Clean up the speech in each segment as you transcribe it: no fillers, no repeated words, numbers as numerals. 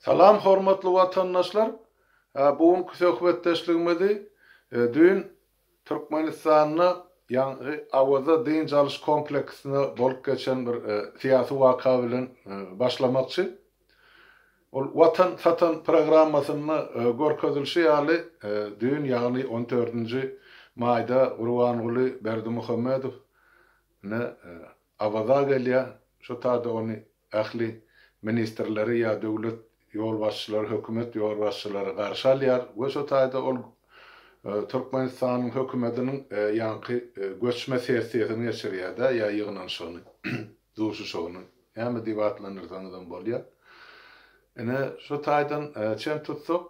Salam hormatly watandaşlar! Bu günki söhbetdeşligimizi düýn Türkmenistanda ýaňky Awaza dynç alyş kompleksinde bolup geçen bir syýasy waka bilen başlamakçy. Ol Watan satan programmasynda görkezilişi ýaly düýn ýagny on dördünji maýda Gurbanguly Berdimuhamedow ine Awaza gelýär. Şo taýda ony ähli ministrleri ýa döwlet ýolbaşçylary, hökümet ýolbaşçylary garşy alýar we şo taýda ol Türkmenistanyň hökümetiniň ýaňky göçme sessiýasyny geçirýär-de ýa ýygnanyşygyny, duşuşygyny, näme diýip atlandyrsaňyzam bolýar. Ine, şo taýdan çen tutsak,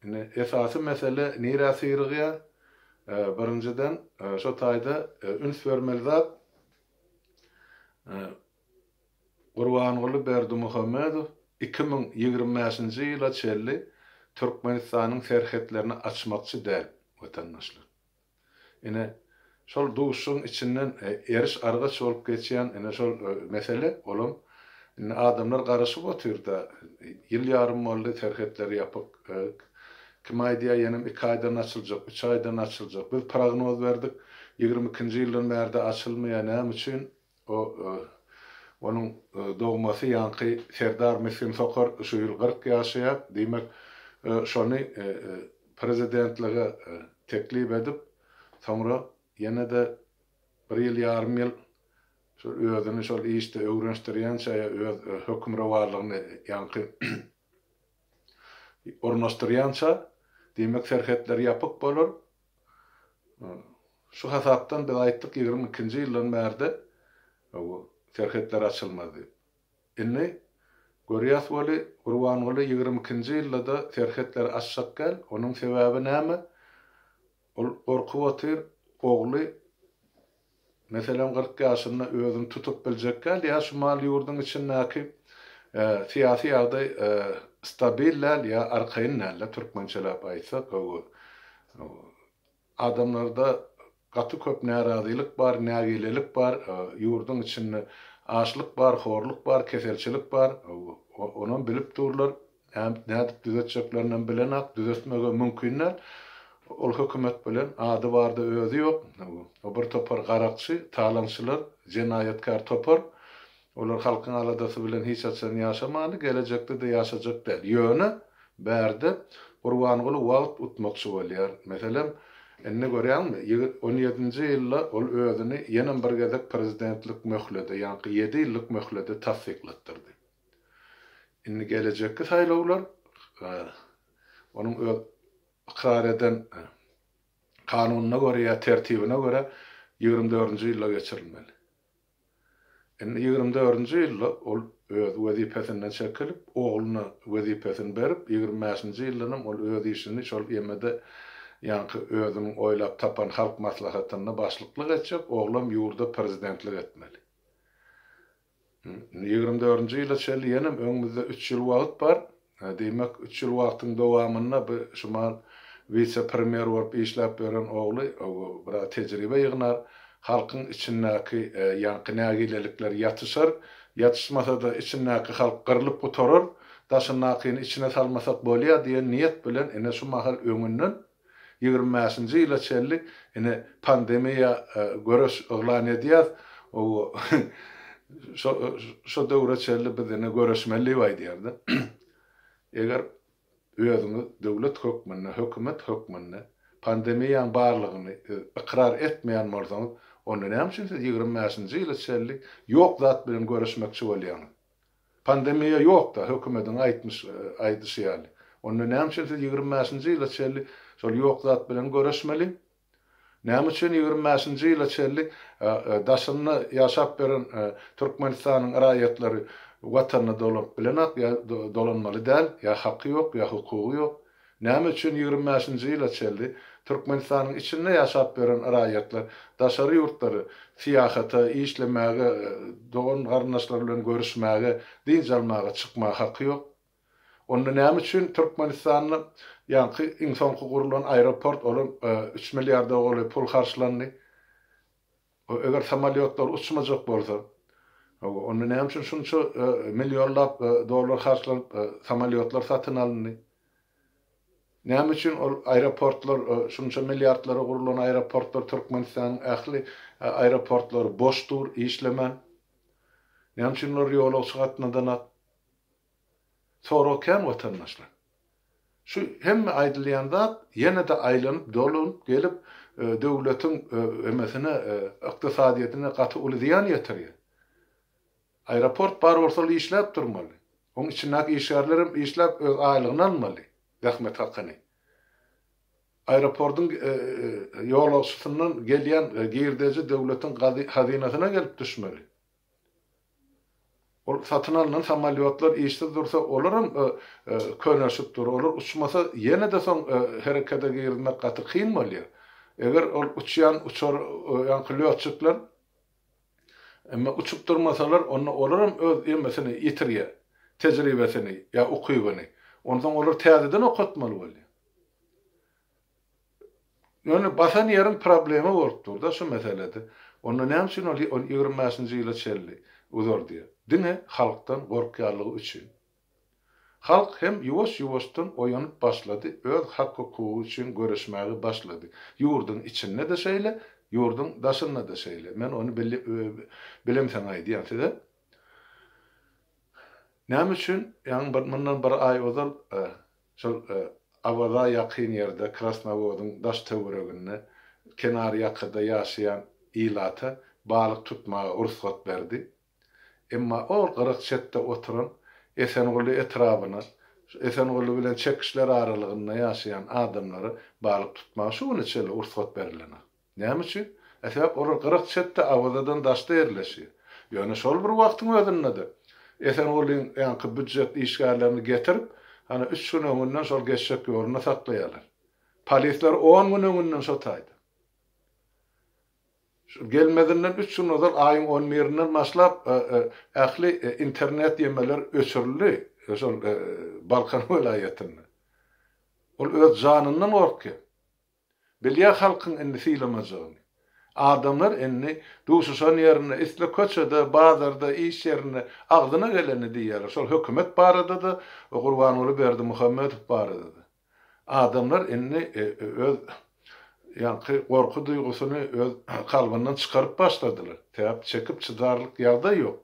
indi esasy mesele nirä syrygýar? Birinjiden, şo taýda üns bermeli zat, Gurbanguly Berdimuhamedow 2025-nji ýyla çenli Türkmenistanyň serhetlerini açmakçy däl, watandaşlar. Ine, şol duşuşygyň içinden eriş-argaç bolup geçýän ine şol mesele, olam indi adamlar garaşyp otyr-da, ýyl ýarym boldy serhetler ýapyk, kim aýdýar ýenem iki aýdan açyljak, üç aýdan açyljak, biz prognoz berdik, 22-nji ýyldan bärde açylmaýar, näme üçin? O onuň dogmasy ýaňky Serdar Misgin Sokar şu ýyl 40 ýaşaýar, diýmek, şony prezidentlige teklip edip, soňra ýene-de bir ýyl ýarym ýyl şol özüni şol işde öwrenişdirýänçä ýa öz hökümrowanlygyny ýaňky ornaşdyrýança, diýmek, serhetler ýapyk bolar. Şu hasapdan biz aýtdyk, 22-nji ýyldan bärde serhetler açylmaz diýip. Indi görýäs weli, Gurbanguly 22-nji ýylda-da serhetleri açjak däl. Onuň sebäbi näme? Ol gorkup otyr, ogly, meselem, 40 ýaşynda özüni tutup biljek däl, ýa şu mal ýurduň içindäki syýasy ýagdaý stabil däl ýa arkaýyn däl-de, türkmençeläp aýtsak, Adamlarda gaty köp närazylyk bar, nägilelik bar, ýurduň içinde açlyk bar, horluk bar, keselçilik bar, onam bilip durlar, nädip düzetjeklerinem bilenak, düzetmegem mümkin däl. Ol hökümet bilen ady barda özi ýok, o bir topar garakçy, talaňçylar, jenaýatkär topar, olar halkyň aladasy bilen hiç haçan ýaşamany, gelejekde-de ýaşajak däl. Ýöne Bärde Gurbanguly wagt utmakçy bolýar. Meselem, indi görýäňmi, on ýedinji ýylda ol özüni ýenem bir gezek prezidentlik möhlede, ýaňky ýedi ýyllyk möhlede tassyklatdyrdy. Indi gelejekki saýlawlar onuň öz ykrar eden kanunyna görä ýa tertibine görä 24-nji ýylda geçirilmeli. Indi 24-nji ýylda ol öz wezipesinden çekilip, ogluna wezipesini berip, 25-nji ýyldanam ol öz işini şol ýemede ýaňky özüniň oýlap tapan Halk Maslahatynda başlyklyk etjek, oglam ýurda prezidentlik etmeli. Indi 24-nji ýyla çenli ýenem öňümizde üç ýyl wagt bar. Diýmek, üç ýyl wagtyň dowamynda bu şumal wise-premýer bolup işläp ýören ogly biraz tejribe ýygnar, halkyň içindäki ýaňky nägilelikler ýatyşar, ýatyşmasa-da içindäki halk gyrlyp gutarar, daşyndakyny içine salmasak bolýar diýen niýet bilen ine şu mahal öňünden 25-nji ýyla çenli ine pandemiýa göreş yglan edýäs, şo şo döwre çenli biz ine göreşmeli diýip aýdýar-da. Eger özüňiz döwlet hökmünde, hökümet hökmünde pandemiýaň barlygyny siz ykrar etmeýän bolsaňyz, onda näme üçin siz 25-nji ýyla çenli ýok zat bilen göreşmekçi bolýaňyz? Pandemiýa ýok-da, hökümediň aýtmyş, aýdyşy ýaly. Onda näme üçin siz 25-nji ýyla çenli şol ýok zat bilen göreşmeli? Näme üçin 25-nji ýyla çenli daşynda ýaşap ýören Türkmenistanyň raýatlary Watanyna dolanyp bilenok ýa dolanmaly däl, ýa haky ýok, ýa hukugy ýok? Näme üçin 25-nji ýyla çenli Türkmenistanyň içinde ýaşap ýören raýatlar daşary ýurtlara syýahata, işlemäge, dogan-garyndaşlary bilen görüşmäge, dynç almaga çykmaga haky ýok? Onda näme üçin Türkmenistanda ýaňky iň soňky gurlan aeroport olam üç milliarda golaý pul harçlandy? Eger samolýotlar uçmajak bolsa. Hawa, onda näme üçin şunça millionlap dollar harçlanyp samolýotlar satyn alyndy? Näme üçin ol aeroportlar, şunça milliardlara gurlan aeroportlar Türkmenistanyň ähli aeroportlary boş dur, işlemän? Näme üçin olar ýolagçy gatnadanak? Sorag kän watandaşlar. Şu hemme aýdylýan zat ýene-de aýlanyp dolanyp gelip döwletiň emesine ykdysadyýetine gaty uly zyýan ýetirýär. Aeroport bar bolsa ol işläp durmaly. Oň içindäki işgärler hem işläp öz aýlygyny almaly, zähmet hakyny. Aeroportyň ýolagçysyndan gelýän girdeji döwletiň hazynasyna gelip düşmeli. Ol satyn alnan samolýotlar işsiz dursa, olaram könelşip dur. Olar uçmasa, ýene-de soň herekete girizmek gaty kyn bolýar. Eger ol uçýan uçar, ýaňky lýotçikler emma uçup durmasalar, onda olaram öz emesini ýitirýär, tejribesini ýa ukybyny. Onsoň olary täzeden okatmaly bolýar. Ýöne basan ýeriň problema bolup dur-da şu meselede. Onda näme üçin ol 25-nji ýyla çenli uzaldýar? Diňe halkdan gorkýanlygy üçin. Halk hem ýuwaş-ýuwaşdan oýanyp başlady, öz hak-hukugy üçin göreşmäge başlady. Ýurduň içinde-de şeýle, ýurduň daşynda-da şeýle. Men ony bilemseň aýdýan size. Näme üçin? Ýaňy bir mundan bir aý ozal Şol Awaza ýakyn ýerde, Krasnowodyň daş-töwereginde, kenar ýakada ýaşaýan ilata balyk tutmaga rugsat berdi. Emma ol gyrak çetde oturan Esenguly etrabyna, şu Esenguly bilen Çekişler aralygynda ýaşaýan adamlara balyk tutmaga şu güne çenli rugsat berilenok. Näme üçin? E sebäp olar gyrak çetde, Awazadan daşda ýerleşýär. Ýöne şol bir wagtyň özünde-de Esengulyň ýaňky býujet işgärlerini getirip, hany üç gün öňünden şol geçjek ýolunda saklaýarlar. Polisler on gün öňünden şo taýda. Şu gelmezinden üç gün ozal aýyň on birinden başlap ähli internet ýemeler öçürildi şol Balkan welaýatynda. Ol öz janyndan gorkýar. Bilýär halkyň indi sylamajagyny. Adamlar indi duşuşan ýerinde, isle köçede, bazarda, iş ýerinde agzyna gelenini diýýärler. Şol hökümet barada-da, Gurbanguly Berdimuhamedow barada-da. Adamlar indi öz ýaňky gorky duýgusyny öz kalbyndan çykaryp başladylar. Sebäp çekip çydarlyk ýagdaý ýok.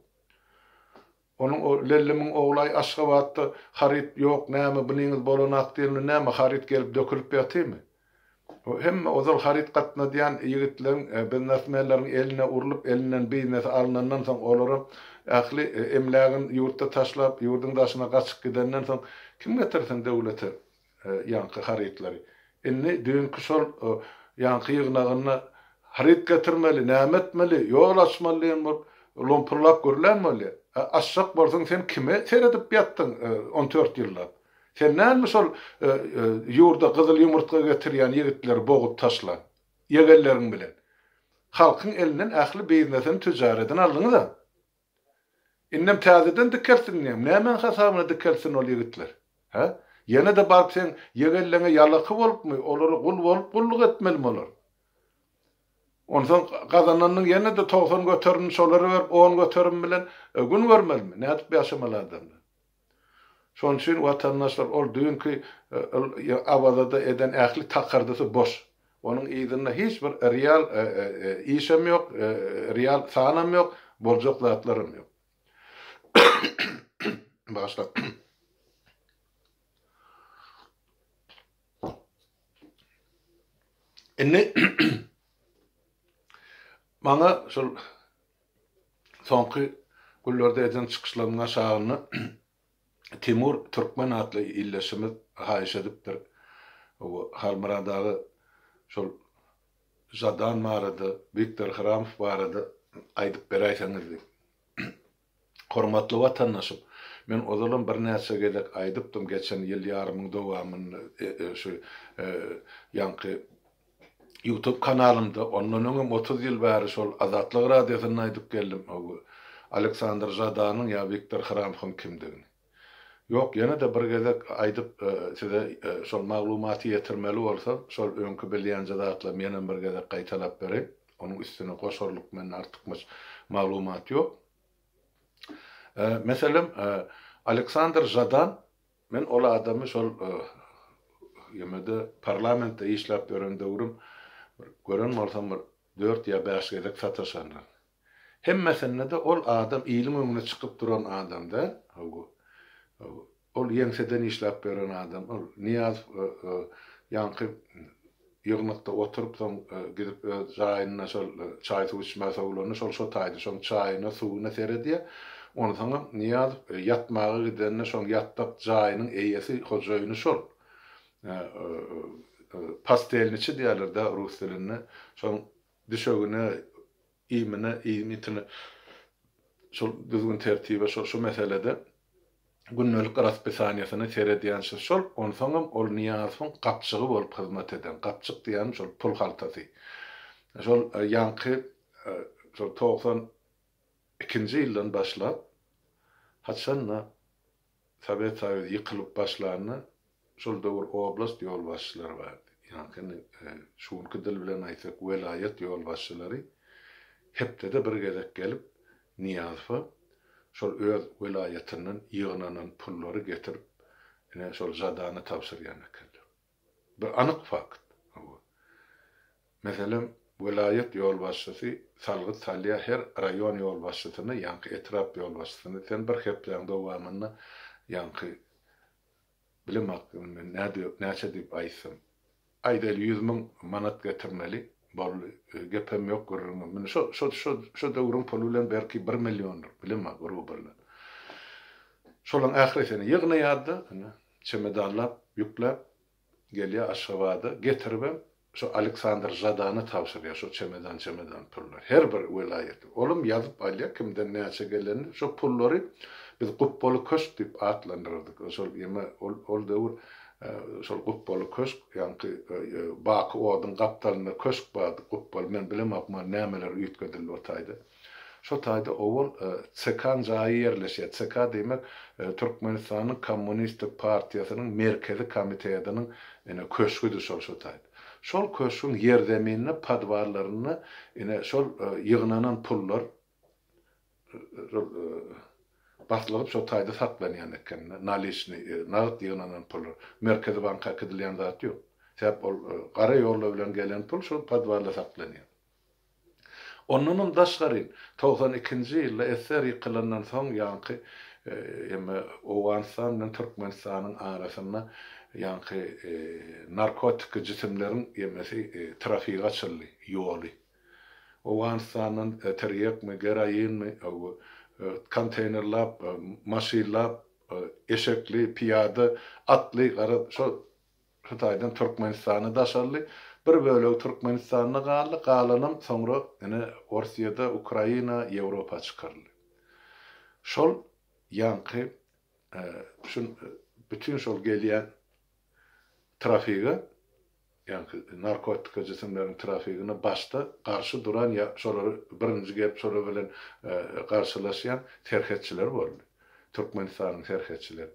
Onuň o Lellimiň oglaý Aşgabatda haryt ýok näme bunyňyz bolanak diýenini näme haryt gelip dökülip ýatymy? O hemme ozal haryt gatnadýan ýigitleň biznesmenleriň eline urlup elinden biznesi alnandan soň olaram ähli emlägin ýurtda taşlap ýurduň daşyna gaçyp gidenden soň kim getirsin döwlete ýaňky harytlary. Indi düýnki şol ýaňky ýygnagynda haryt getirmeli, näme etmeli, ýol açmaly diýen bolup lompullap gürlän bolýar. A açjak bolsaň sen kime seredip ýatdyň on dört ýyllap? Sen näme şol ýurda gyzyl ýumurtga getirýän ýigitleri bogup taşlan ýegenleriň bilen? Halkyň elinden ähli biznesini, tüjaredini aldyňyz-a. Indem täzeden dikeltsin diýýäň. Nämäň hasabyna dikeltsin ol ýigitler? Hä? Ýene-de baryp seň ýegenleňe ýalaky bolupmy, olara gul bolup gulluk etmelimi olar? Onsoň gazananyň ýene-de 90 göterimini şolara berip, on göterim bilen gün görmelimi? Nädip ýaşamaly adamlar? Şonuň üçin watandaşlar ol düýnki Awazada eden ähli takyrdysy boş. Onuň yzynda hiç bir real işem ýok, real sanam ýok, boljak zatlaram ýok. Bagyşlaň. Indi maňa şol Soňky günlerde eden çykyşlarymyň aşagynda Timur Türkmen atly ildeşimiz haýyş edipdir. Halmyrat aga şol Žadan barada, Wiktor Hramow barada aýdyp beräýseňiz diýip. Hormatly watandaşym, men ozalam birnäçe gezek aýdypdym geçen ýyl ýarymyň dowamynda şu ýaňky Youtube kanalymda ondan öňem 30 ýyl bäri şol Azatlyk radiosynda aýdyp geldim Aleksandr Žadanyň ýa Wiktor Hramhowyň kimdigini. Ýok, ýene-de bir gezek aýdyp size şol maglumaty ýetirmeli bolsam, şol öňki bilýänje zatlarymy ýenem bir gezek gaýtalap bereýin. Onuň üstüne goşarlyk mende artykmaç maglumat ýok. Meselem, Aleksandr Žadan, men ol adamy şol ýemede parlamentde işläp ýören döwrüm bir gören bolsam bir dört ýa bäş gezek sataşandyryn. Hemmesinde-de ol adam iliň öňüne çykyp duran adam däl. Hawa. Ol ýeňseden işläp ýören adam. Ol Nyýazow ýaňky ýygnakda oturyp, soň gidip öz jaýynda şol çaý-suw içmäge sowlanda, şol şo taýda şoň çaýyna, suwuna seredýär. Onsoňam Nyýazow ýatmaga gidende şoň ýatdak jaýynyň eýesi, hojaýyny şol. Postelniçi diýýärler-dä rus dilinde. Şoň düşegine, iýmine, iýmitine şol düzgün-tertibe şol şu meselede gündelik raspisaniýasyna seredýänçi şol, onsoňam ol Nyýazowyň gapjygy bolup hyzmat eden, gapjyk diýýänim şol pul haltasy. Şol ýaňky şol 92-nji ýyldan başlap, haçan-da Sowet Soýuzy ýykylyp başlanda, şol döwür oblast ýolbaşçylary bardy. Ýaňky indi şu günki dil bilen aýtsak, welaýat ýolbaşçylary hepdede bir gezek gelip, Nyýazowa şol öz welaýatyndan ýygnanan pullary getirip, ine, şol Žadana tabşyrýan ekenler. Bu anyk fakt. Hawa. Meselem, welaýat ýolbaşçysy salgyt salýar her raýon ýolbaşçysyna, ýaňky etrap ýolbaşçysyna, sen bir hepdäň dowamynda ýaňky, bilemok indi men näçe diýip aýtsam, aýdaýly 100 müň manat getirmeli, boldy, gepem ýok, gürrüňem. Indi şo, şo, şo, şo döwrüň puly bilen belki bir milliondyr, bilemok, rubldan. Şolaň ählisini ýygnaýar-da, ine, Çemedanlap, ýükläp gelýär Aşgabada, getiribem şo Aleksandr Žadana tabşyrýar şo çemedan-çemedan pullary. Her bir welaýata. Olam ýazyp alýar kimden näçe gelenini. Şo pullary biz Gupbaly köşk diýip atlandyrardyk. Şol ýeme ol ol döwür şol Gupbaly köşk, ýaňky Baky oduň gapdalynda köşk bardy Gupbaly. Men bilemok muňa nämeler üýtgedildi o taýda. Şo taýda owal ÇK-nyň jaýy ýerleşýär. ÇK diýmek, Türkmenistanyň Kommunistik partiýasynyň Merkezi Komitetiniň ine köşgüdi şol şo taýda. Şol köşgüň ýerzeminde, podwallarynda ine şol ýygnanan pullar şol baslygyp şo taýda saklanýan eken. Naliçnyý, nagt ýygnanan pullar. Merkezi banka äkidilýän zat ýok. Sebäp ol gara ýolla bilen gelen pul şol podwalda saklanýar. Ondanam daşgary, 92-nji ýylda SSR ýykylandan soň ýaňky eme Owganystan bilen Türkmenistanyň arasynda ýaňky narkotiki jisimleriň emesi trafigi açyldy, ýoly. Owganystandan tirýekmi, geroinmi, konteýnerlap, maşynlap, eşekli, pyýada, atly, garaz, şo Hytaýdan Türkmenistana daşaldy. Bir bölegi Türkmenistanda galdy, galanam soňra ine Orsýede, Ukraina, Ýewropa çykaryldy. Şol ýaňky şu bütin şol gelýän trafige, ýaňky narkotika jisimleriň trafigine başda garşy duran ýa şolary birinji gelip şolar bilen garşylaşýan serhetçiler boldy. Türkmenistanyň serhetçileri.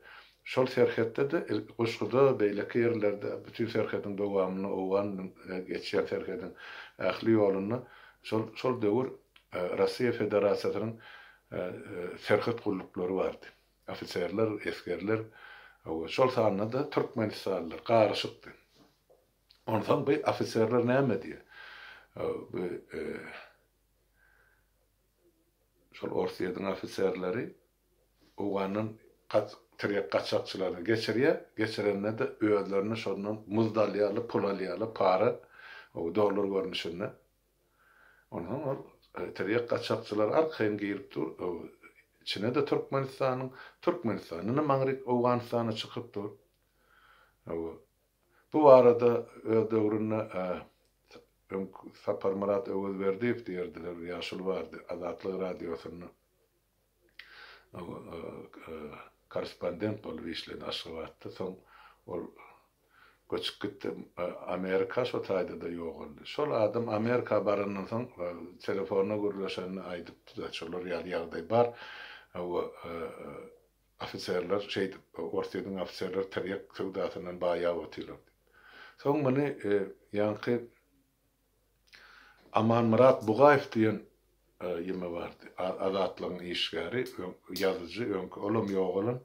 Şol serhetde-de Guşguda, beýleki ýerlerde, bütin serhediň dowamynda, owgan geçýän serhediň ähli ýolunda şol şol döwür Russiýa Federasiýasynyň serhet gulluklary bardy. Ofiserler, esgerler, şol sanda-da türkmenistanlylar garyşykdy. Onsoň bu ofiserler näme diýýär? Bu Şol Orsýetiň ofiserleri Owgandan tirýek gaçakçylaryny geçirýär, geçirende-de özlerine şondan muzd alýarlar, pul alýarlar, para, dollar görnüşinde. Onsoň ol tirýek gaçakçylary arkaýyn girip dur, içine-de Türkmenistanyň, Türkmenistandanam aňryk Owganystana çykyp dur. Bu barada öz döwründe öňki Saparmyrat Öwezberdiýew diýerdiler, bir ýaşuly bardy, Azatlyk radiosynda korrespondent bolup işledi Aşgabatda, soň ol göçüp gitdi Amerika, şo taýda-da ýogaldy. Şol adam Amerika barandan soň telefonda gürleşende aýdypdy-da, şolar ýaly ýagdaý bar, Ofiserler şeýdip, Orsýetiň ofiserleri tirýek söwdasyndan baýap otyrlar diýip. Soň muny ýaňky Amanmyrat Bugaýew diýen. ýeme bardy. Azatlygyň işgäri, ýazyjy öňki, olam ýogalan.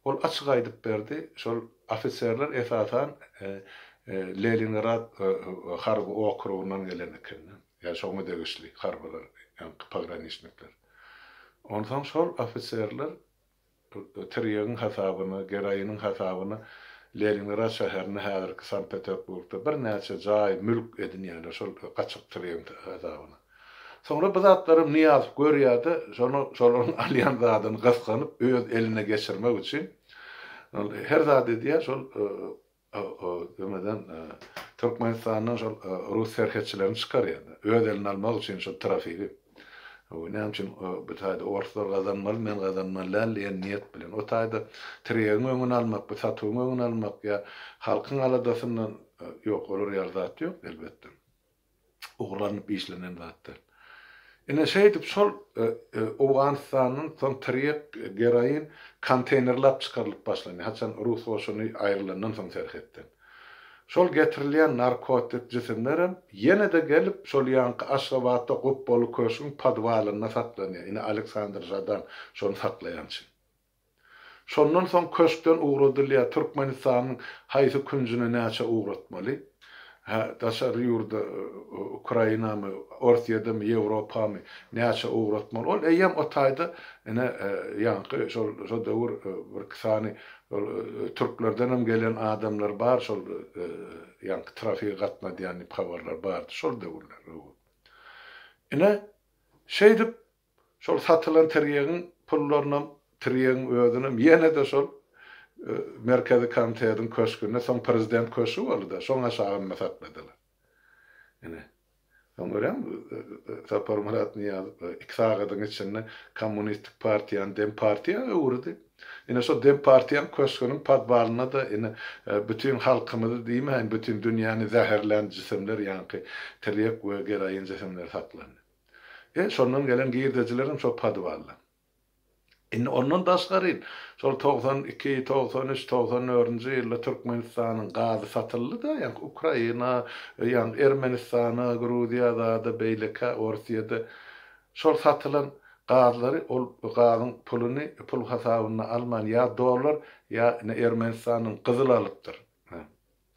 Ol açyk aýdyp berdi, şol ofiserler esasan Leningrad harby okrugyndan gelen eken. Ýa şoňa degişli harbylar, ýaňky pograniçnikler. Onsoň şol ofiserler tirýegiň hasabyna, geroiniň hasabyna Leningrad şäherinde, häzirki Sankt-Peterburgda birnäçe jaý, mülk edinýärler şol gaçak tirýegiň hasabyna. Soňra bu zatlaram Nyýazow görýär-de, şony, şolaryň alýan zadyny gysganyp, öz eline geçirmek üçin her zat edýär, şol Nämeden Türkmenistandan şol rus serhetçilerini çykarýar. Öz eline almak üçin şol trafigi. Näme üçin bu taýda orslar gazanmaly, men gazanmaly däl diýen niýet bilen. O taýda tirýegiň öňüni almak, bu satuwyň öňüni almak ýa halkyň aladasyndan ýok, olar ýaly zat ýok elbetde. Ugur alnyp işlenen zat däl. Ine şeýdip şol Owganystandan soň tirýek, geroin konteýnerlap çykarylyp başlanýar. Haçan rus goşuny aýrylandan soň serhetden. Şol getirilýän narkotik jisimlerem ýene-de gelip şol ýaňky Aşgabatda Gupbaly köşgüň podwalynda saklanýar. Ine Aleksandr Žadan şony saklaýançy. Şondan soň köşkden ugradylýar, Türkmenistanyň haýsy künjüne näçe ugratmaly? Hä, daşary ýurda, Ukrainamy, Orsýedemi, Ýewropamy näçe ugratmaly? Ol eýýäm o taýda ine, ýaňky şol şo döwür birki sany şol türklerdenem gelen adamlar bar, şol ýaňky trafigi gatnadýan diýip habarlar bardy şol döwürler. Ine, şeýdip Şol satylan tirýegiň pullarynam, tirýegiň özünem ýene-de şol Merkezi Komitetiň köşgünde, soň Prezident köşgi boldy-da, şoň aşagynda sakladylar. Ine, soň görýäňmi, Saparmyrat Nyýazow iki sagadyň içinde Kommunistik partiýany Dempartiýa öwürdi. Ine, şo Dempartiýaň köşgüniň podwalynda-da ine, bütin halkymyzy diýmäýin, bütin dünýäni zäherlän jisimler, ýaňky tirýek we geroin jisimleri saklandy. E, şondan gelen girdejilerem şo podwalda. Indi ondan daşgary, şol 92, 93, 94-nji ýylda Türkmenistanyň gazy satyldy-da, ýaňky Ukraina, ýaňky Ermenistana, Gruziýa zada, beýlekä, Orsýede. Şol satylan gazlary ol gazyň puluny pul hasabynda alman ýa dollar, ýa ine Ermenistanyň gyzyl alypdyr.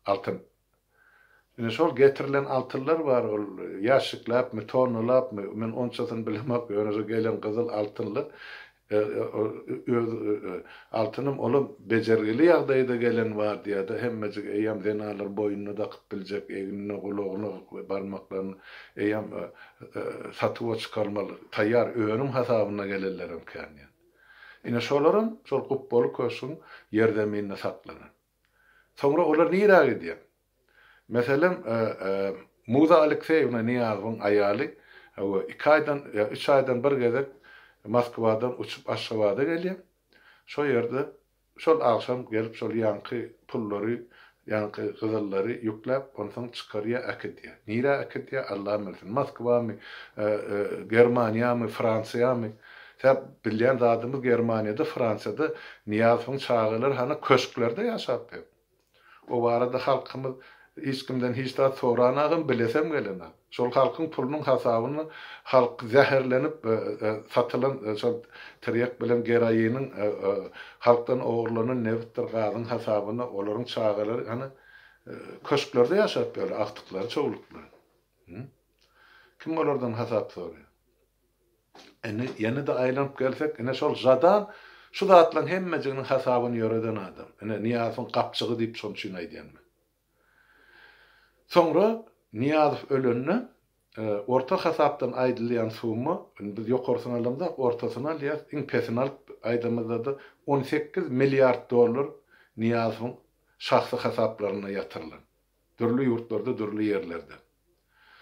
Altyn. Ine şol getirilen altynlar bar, ol ýaşşikläpmi, tonnalapmy, men onçasyny bilemok, ýöne şo gelen gyzyl altynlar öz altynam olam bejergili ýagdaýda gelen bar diýýär-de, hemmejik eýýäm zenanlar boýnuna dakyp biljek, egnine, gulagyna, barmaklaryna eýýäm satuwa çykarmaly, taýýar önüm hasabynda gelenlerem kän diýýär. Ine şolaram şol gupbaly köşgüň ýerzemininde saklanan. Soňra olar nirä gidýär? Meselem, Muza Alekseýewna Nyýazowyň aýaly, hawa, iki aýdan ýa üç aýdan bir gezek Moskwadan uçup Aşgabada gelýär. Şo ýerde şol agşam gelip şol ýaňky pullary, ýaňky gyzyllary ýükläp, onsoň çykarýar, äkidýär. Nirä äkidýär, Allam bilsin. Moskwamy, Germaniýamy, Fransiýamy? Sebäp bilýän zadymyz Germaniýada, Fransiýada Nyýazowyň çagalary hany köşklerde ýaşap ýör. O barada halkymyz hiç kimden hiç zat soranagam, bilesem gelenok. Şol halkyň pulunyň hasabyna halk zäherlenip satylan şol tirýek bilen geroiniň halkdan ogurlanan nebitdir gazyň hasabyna olaryň çagalary hany köşklerde ýaşap ýörler, agtyklary, çowluklary. Kim olardan hasap soraýar? Indi ýene-de aýlanyp gelsek, ine şol Žadan şu zatlaryň hemmejiginiň hasabyny ýöreden adam. Ine Nyýazowyň gapjygy diýip şonuň üçin aýdýan men. Soňra Nyýazow ölende orta hasapdan aýdylýan summa, indi biz ýokarsyny alamzok, ortasyny alýas, iň pesini alyp aýdamyzda-da 18 milliard dollar Nyýazowyň şahsy hasaplarynda ýatyrylan. Dürli ýurtlarda, dürli ýerlerde.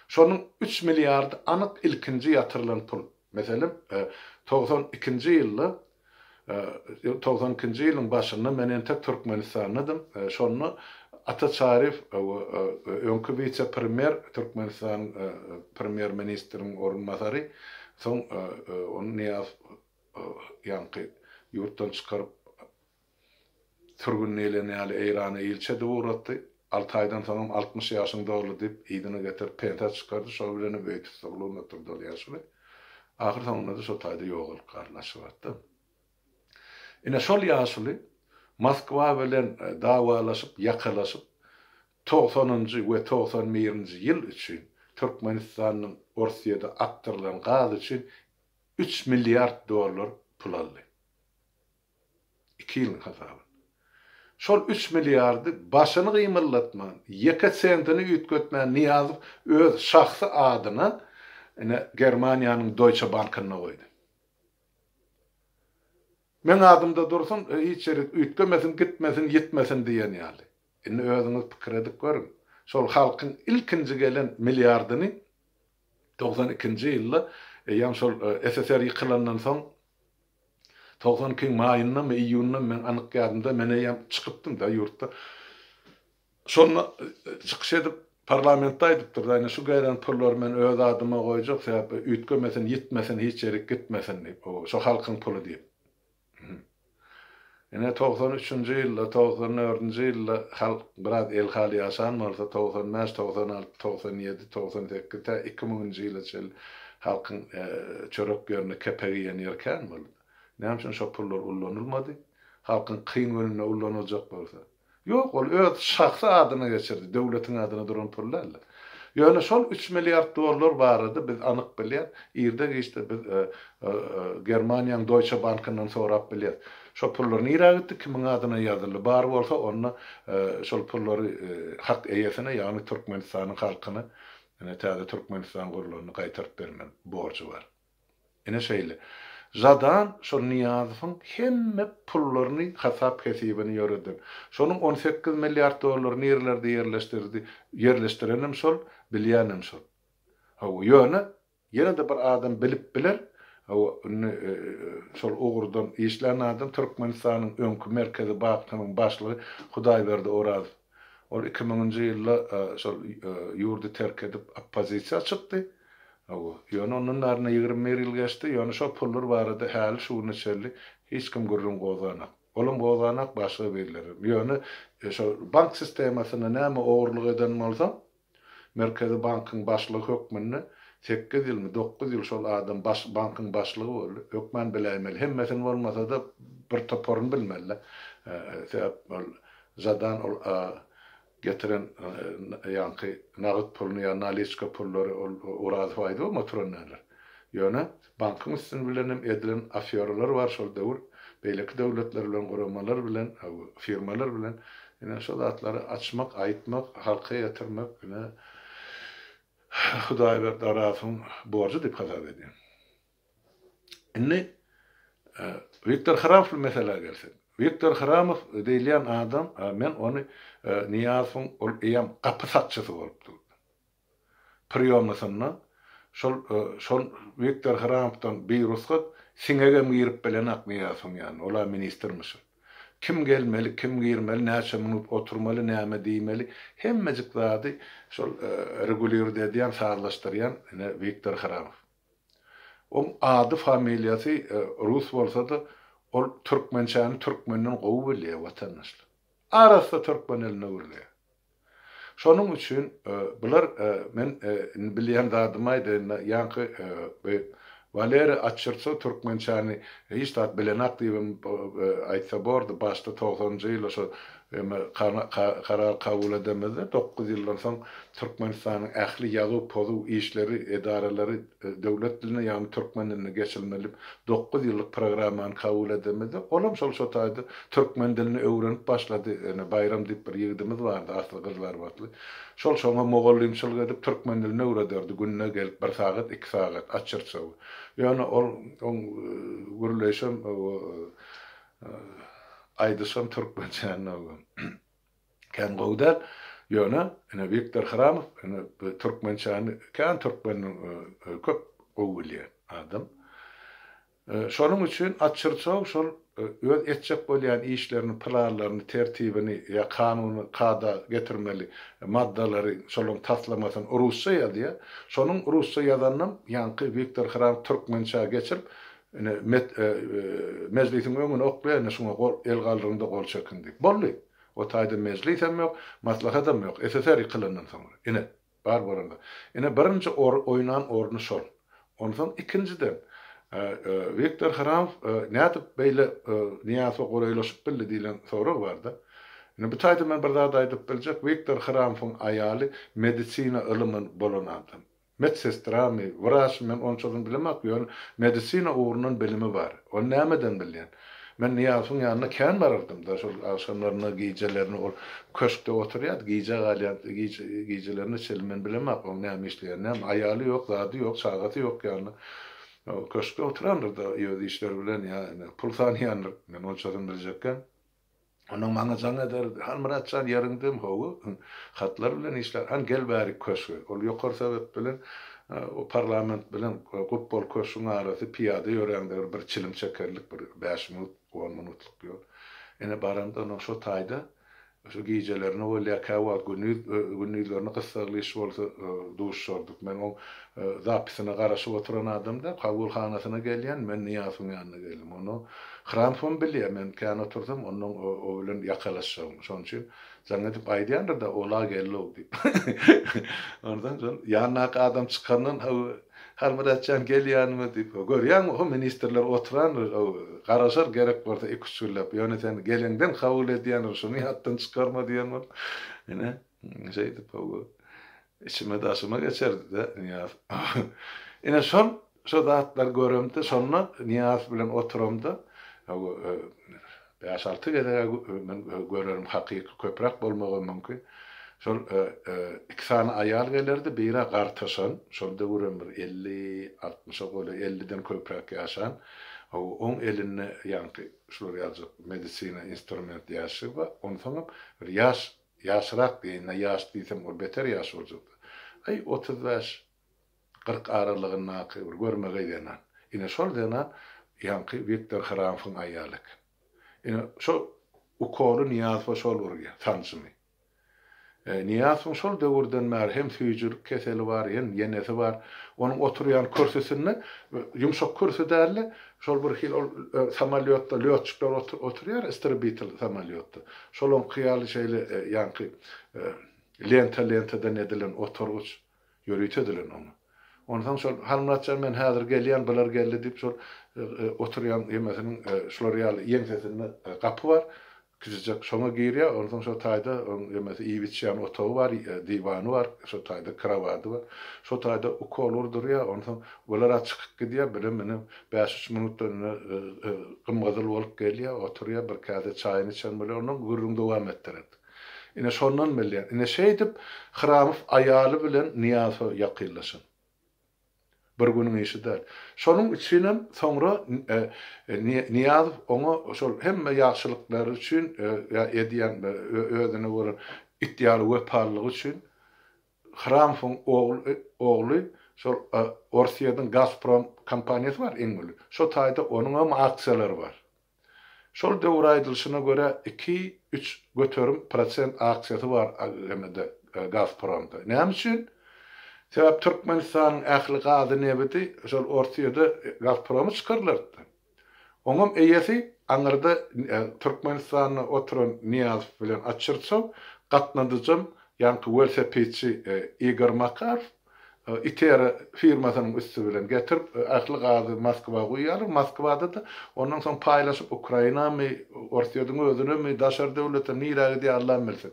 Şonuň üç milliardy anyk ilkinji ýatyrylan pul. Meselem, 92-nji ýylda, 92-nji ýylyň başynda men entek Türkmenistandadym. Şonda Ata Çaryýew, öňki wise-premýer, Türkmenistanyň premýer-ministriniň orunbasary, soň ony Nyýazow ýaňky ýurtdan çykaryp, Sürgün diýlen ýaly Eýrana ilçi edip ugratdy. Alty aýdan soňam 60 ýaşyň doldy diýip, yzyna getirip pensiýa çykardy. Şol bilenem öý tussaglygynda oturdy ol ýaşuly. Ahyr soňunda-da şo taýda ýogalyp galdy Aşgabatda. Ine şol ýaşuly Moskwa bilen dawalaşyp, ýakalaşyp, togsanynjy we 91-nji ýyl üçin Türkmenistandan Orsýede akdyrylan gaz üçin üç milliard dollar pul aldy. Iki ýylyň hasabyna. Şol üç milliardy başyny gymyldatman, ýeke sentini üýtgetmän Nyýazow öz şahsy adyna ine Germaniýanyň Deutsche Bankynda goýdy. Meň adymda dursun, hiç ýerik üýtgemesin, gitmesin, ýitmesin diýen ýaly. Indi özüňiz pikir edip görüň. Şol halkyň ilkinji gelen milliardyny 92-nji ýylda eýýäm şol SSR ýykylandan soň 92-iň maýyndamy, iýunynda meň anyk ýadymda, men eýýäm çykypdym-da ýurtda. Şonda çykyş edip, parlamentde aýdypdyr-da, ine şu gelen pullary men öz adyma goýjak, sebäbi üýtgemesin, ýitmesin, hiç ýerik gitmesin diýip, şo halkyň puly diýip. Ine 93-nji ýylda, 94-nji ýylda halk biraz elhal ýaşan bolsa, 95, 96, 97, 98 tä 2000-nji ýyla çenli halkyň çörek ýerine kepek iýen ýeri kän boldy. Näme üçin şo pullar ullanylmady? Halkyň kyn gününde ullanyljak bolsa. Ýok, ol öz şahsy adyna geçirdi, döwletiň adyna duran pul däldi. Ýöne şol üç milliard dollar barada biz anyk bilýäs, irde-giçde biz Germaniýanyň Deutsche Bankyndan sorap bilýäs. Şo pullar nirä gitdi, kimiň adyna ýazyldy? Bar bolsa, onda şol pullary hak eýesine, ýagny Türkmenistanyň halkyna, ine, täze Türkmenistan gurlanda gaýtaryp bermeli borjy bar. Ine şeýle. Žadan şol Nyýazowyň hemme pullaryny hasap-hesibini ýöreden. Şonuň 18 milliard dollary nirelerde ýerleşdirdi, ýerleşdirenem şol, bilýänem şol. Hawa, ýöne ýene-de bir adam bilip biler, hawa, indi şol ugurdan işlän adam Türkmenistanyň öňki Merkezi bankynyň başlygy Hudaýberdi Orazow. Ol iki müňünji ýylda şol ýurdy terk edip oppozisiýa çykdy. Hawa, ýöne ondan bärine 21 ýyl geçdi, ýöne şol pullar barada häli şu güne çenli hiç kim gürrüň gozganak. Olam gozganak, başga birlerem. Ýöne şol bank sistemasynda näme ogurlyk eden bolsaň, Merkezi bankyň başlygy hökmünde sekiz ýylmy, dokuz ýyl şol adam baş bankyň başlygy boldy. Hökman biläýmeli. Hemmesini bolmasa-da bir toparyny bilmeli-dä. Sebäp ol Žadan ol getiren ýaňky nagyt puluny ýa naliçka pullary ol Orazow aýdybam oturan däldir. Ýöne bankyň üstüni bilen hem edilen afýoralar bar şol döwür, beýleki döwletler bilen, guramalar bilen, firmalar bilen ine şo zatlary açmak, aýtmak, halka ýetirmek ine Hudaýberdi Orazowyň borjy diýip hasap edýän. Indi Wiktor Hramowly meselä gelsek. Wiktor Hramow diýilýän adam, men ony Nyýazowyň ol eýýäm gapy sakçysy bolup durdy. Priýomnysynda şol şol Wiktor Hramowdan birugsat siňegem girip bilenak Nyýazowyň ýanyna, ol-a ministrmişin. Kim gelmeli, kim girmeli, näçe minut oturmaly, näme diýmeli, hemmejik zady şol regulirowat edýän, sazlaşdyrýan ine Wiktor Hramow. Oň ady familiýasy rus bolsa-da, ol türkmençäni türkmenden gowy bilýär watandaşlar. Arassa türkmen elinde gürleýär. Şonuň üçin bular men indi bilýän zadymy aýdaýyn-da, ýaňky bu Waleriý Açyrtsow türkmençäni hiç zat bilenak diýibem aýtsa bordy, başda togsanynjy ýylda şo eme karar kabul edemizde dokuz ýyldan soň Türkmenistanyň ähli ýazuw-pozuw işleri, edaralary döwlet diline, ýagny türkmen diline geçilmeli diýip dokuz ýyllyk programmany kabul edemizde, olam şol şo taýda türkmen dilini öwrenip başlady. Ene Baýram diýip bir ýigidimiz bardy, asly gyzlarbatly. Şol şoňa mugallymçylyk edip türkmen dilini öwrederdi, günde gelip bir sagat, iki sagat, açyrçawy. Ýöne ol oň gürleýşem, aýdyşam türkmençäni kän gowy däl. Ýöne ine Wiktor Hramow ine türkmençäni kän türkmenden köp gowy bilýän adam. Şonuň üçin Açyrçow şol öz etjek bolýan işlerini, planlaryny, tertibini ýa kanuny kada getirmeli maddalary şolaryň taslamasyny rusça ýazýar. Şonuň rusça ýazanynam ýaňky Wiktor Hramow türkmençä geçirip Ine, met, mejlisiň öňüne oklaýar, ine, şuňa gol, el galdyryň-da gol çekiň diýip. Boldy. O taýda mejlisem ýok, maslahatam ýok. SSR ýykylandan soňra. Ine, bar bolan zat. Ine, birinji or, oýnan orny şol. Onsoň ikinjiden, Wiktor Hramow nädip beýle Nyýazowa golaýlaşyp bildi diýlen sorag barda. Indi bu taýda men bir zat aýdyp biljek, Wiktor Hramowyň aýaly medisina ylymy bolan adam. Medsestramy, wraçmy men onçasyny bilemok, ýöne medisina ugrundan bilimi bar. Ony nämeden bilýän? Men Nyýazowyň ýanyna kän barardym-da, şol agşamlaryna, gijelerine ol köşkde oturýardy, gijä galýardy, gijelerine çenli men bilemok oň näme işleýänini, näme, aýaly ýok, zady ýok, çagasy ýok ýanynda. Köşkde oturandyr-da öz işleri bilen ýa ine pul sanýandyr, men onçasyny biljekgän. Onnoň maňa jaň ederdi, Halmyrat jan ýeriňdemi, hawa, hatlar bilen işlär, hany gel bärik köşge. Ol ýokary sowet bilen, o parlament bilen Gupbaly köşgüň arasy pyýada ýöräňde bir bir çilim çekerlik bir bäş minut, on minutlyk ýol. Ine baramda onnoň şo taýda Şu gijelerine bolýar, käwagt gündiz, gündizlerine gyssagly iş bolsa duşuşardyk. Men oň zapisine garaşyp oturan adam däl, kabulhanasyna gelýän, men Nyýazowyň ýanyna geldim. Ony Hramowam bilýär, men kän otursam, onnoň o bilen ýakalaşjagymy. Şonuň üçin jaň edip aýdýandyr-da, Ola geldi-ow diýip. Onsoň şol ýanyndaky adam çykandan, hawa, Halmyrat jan gel ýanyma diýip, görýäňmi ho ministrler oturandyr, garaşar gerek bolsa iküç günläp, ýöne sen geleňden kabul edýändir, şuny ýatdan çykarma diýen bolup, ine, şeýdip hawa, içime daşyma geçerdi-de Nyýaz. Ine şol, şo zatlary göremde, şonda Nyýaz bilen oturamda, hawa, Bäş-alty gezeg-ä men görerim, hakyky köpräk bolmagam mümkin. Şol iki sany aýal gelerdi, biri-ä gartaşan, şol döwürem bir elli, altmyşa golaý, elliden köpräk ýaşan. Oň elinde ýaňky şular ýaljak medisina instrument ýaşygy bar. Onsoňam bir ýaş, ýaşrak diýeýin-dä, ýaş diýsem ol beter ýaş boljakdy. Aý, 35, 40 aralygyndaky bir görmegeý zenan. Ine şol zenan ýaňky Wiktor Hramowyň aýaly eken. Ine şo ukoly Nyýazowa şol urýar, sanjymy. Nyýazowyň şol döwürden bäri hem süýjülik keseli bar, hem ýenesi bar. Onuň oturýan kürsüsinde ýumşak kürsi däldi, şol bir hili ol samolýotda lýotçikler oturýar, istrebitel samolýotda. Şolaňky ýaly şeýle ýaňky lenta-lentadan edilen oturgyç. Ýörite edilen oňa. Onsoň şol Halmyrat jan men häzir gelýän, bular geldi diýip şol oturýan ýemesiniň şular ýaly ýeňsesinde gapy bar, kiçijek şoňa girýär, onsoň şo taýda oň ýemesi iýip-içýän otagy bar, diwany bar, şo taýda krowady bar. Şo taýda ukol urdurýar, onsoň bular-a çykyp gidýär, birem ine bäş-üç minutdan ine gym-gyzyl bolup gelýär, oturýar, bir käse çaýyny içen bolýar, ondan gürrüň dowam etdirerdik. Ine şondan bilýän. Ine şeýdip Hramow aýaly bilen Nyýazowa ýakynlaşan. Bir günüň işi däl. Şonuň üçinem soňra Nyýazow oňa şol hemme ýagşylyklary üçin ýa edýän özüne bolan it ýaly wepalylygy üçin Hramowyň ogly ogly şol Orsýetiň Gazprom kompaniýasy bar iň uly. Şo taýda onuňam aksiýalary bar. Şol döwür aýdylyşyna görä iki, üç göterim prosent aksiýasy bar AGM-de, Gazpromda. Näme üçin? Sebäp Türkmenistanyň ähli gazy, nebiti şol Orsýede Gazpromy çykarylardy. Oňam eýesi aňyrda Türkmenistanda oturan Nyýazow bilen Açyrtsow, gatnadyjam ýaňky welosipedçi Igor Makarow. Itera firmasynyň üsti bilen getirip, ähli gazy Moskwa guýýarlar. Moskwada-da ondan soň paýlaşyp Ukrainamy, Orsýetiň özünemi, daşary döwlete nirä gidýär Allam bilsin.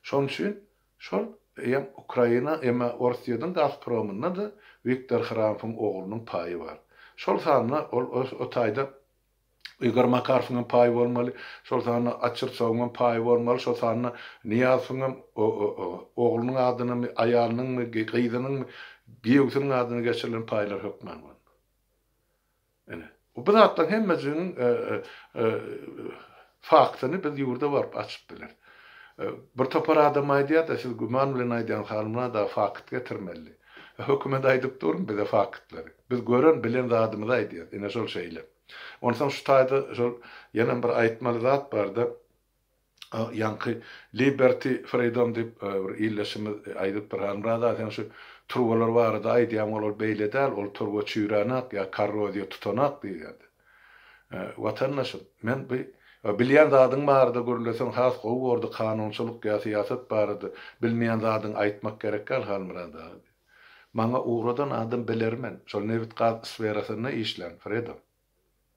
Şonuň üçin şol hem Ukraina, hem Orsýetiň Gazpromynda-da Wiktor Hramowyň oglunyň paýy bar. Şol sanda ol o taýda Igor Makarowyň hem paýy bolmaly, şol sanda Açyrtsowyň hem paýy bolmaly, şol sanda Nyýazowyň hem oglunyň adynamy, aýalynyňmy, gyzynyňmy, giýewsiniň adyna geçirilen paýlar hökman bolmaly. Ine, bu zatlaryň hemmejiginiň faktyny biz ýurda baryp açyp bileris. Bir topar adam aýdýar-da, siz güman bilen aýdýaňyz, Halmyrat aga, fakt getirmeli. Hökümet aýdyp durmy bize faktlary? Biz gören, bilen zadymyzy aýdýas. Ine şol şeýle. Onsoň şu taýda şol ýenem bir aýtmaly zat barda, ýaňky Liberty Freedom diýip bir ildeşimiz aýdypdyr, Halmyrat aga sen şu turbalar barada aýdýaň, olar beýle däl, ol turba çüýränak ýa korroziýa tutanak diýýärdi. Watandaşym, men bu bilýän zadyň barada gürleseň has gowy bordy, kanunçylyk ýa syýasat barada bilmeýän zadyňy aýtmak gerek däl Halmyrat aga diýdi. Maňa ugradan adam bilermen, şol nebit-gaz sferasynda işlän, Fredo.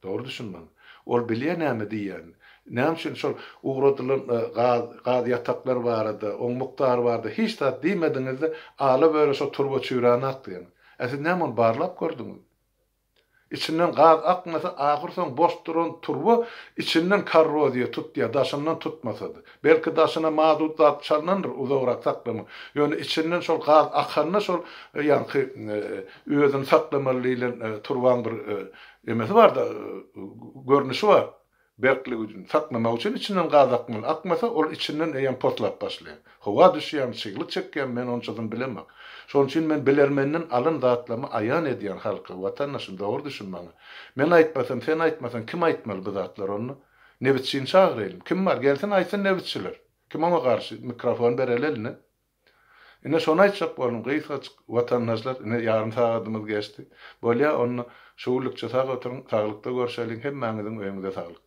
Dogry düşün maňa. Ol bilýär näme diýýänini. Näme üçin şol ugradylan gaz, gaz ýataklary barada, oň mukdary barada hiç zat diýmediňiz-de, ala-böle şo turba çüýränak diýýäňiz. Ä siz näme ony barlap gördüňizmi? Içinden gaz akmasa, ahyrsoň boş duran turba içinden korroziýa tutýar, daşyndan tutmasa-da. Belki daşyna mazut zat çalnandyr uzagrak saklamak. Ýöne içinden şol gaz akanda şol ýaňky özüni saklamaly diýlen turbaň bir emesi bar-da, görnüşi bar. Berkligi üçin, saklamak üçin içinden gaz akmaly. Akmasa ol içinden eýýäm poslap başlaýar. Howa düşýärmi, çygly çekýärmi men onçasyny bilemok. Şonuň üçin men bilermenden alan zatlarymy aýan edýän halka, watandaşym dogry düşün maňa. Men aýtmasam, sen aýtmasaň kim aýtmaly bu zatlary onda? Nebitçini çagyraýlym. Kim bar? Gelsin aýtsyn nebitçiler. Kim oňa garşy? Mikrofon bereli eline. Ine şony aýtjak boldum gysgajyk watandaşlar. Ine ýarym sagadymyz geçdi. Bolýa onda şu günlükçe sag oturyň, saglykda görşeliň. Hemmäňiziň öýüňize saglyk.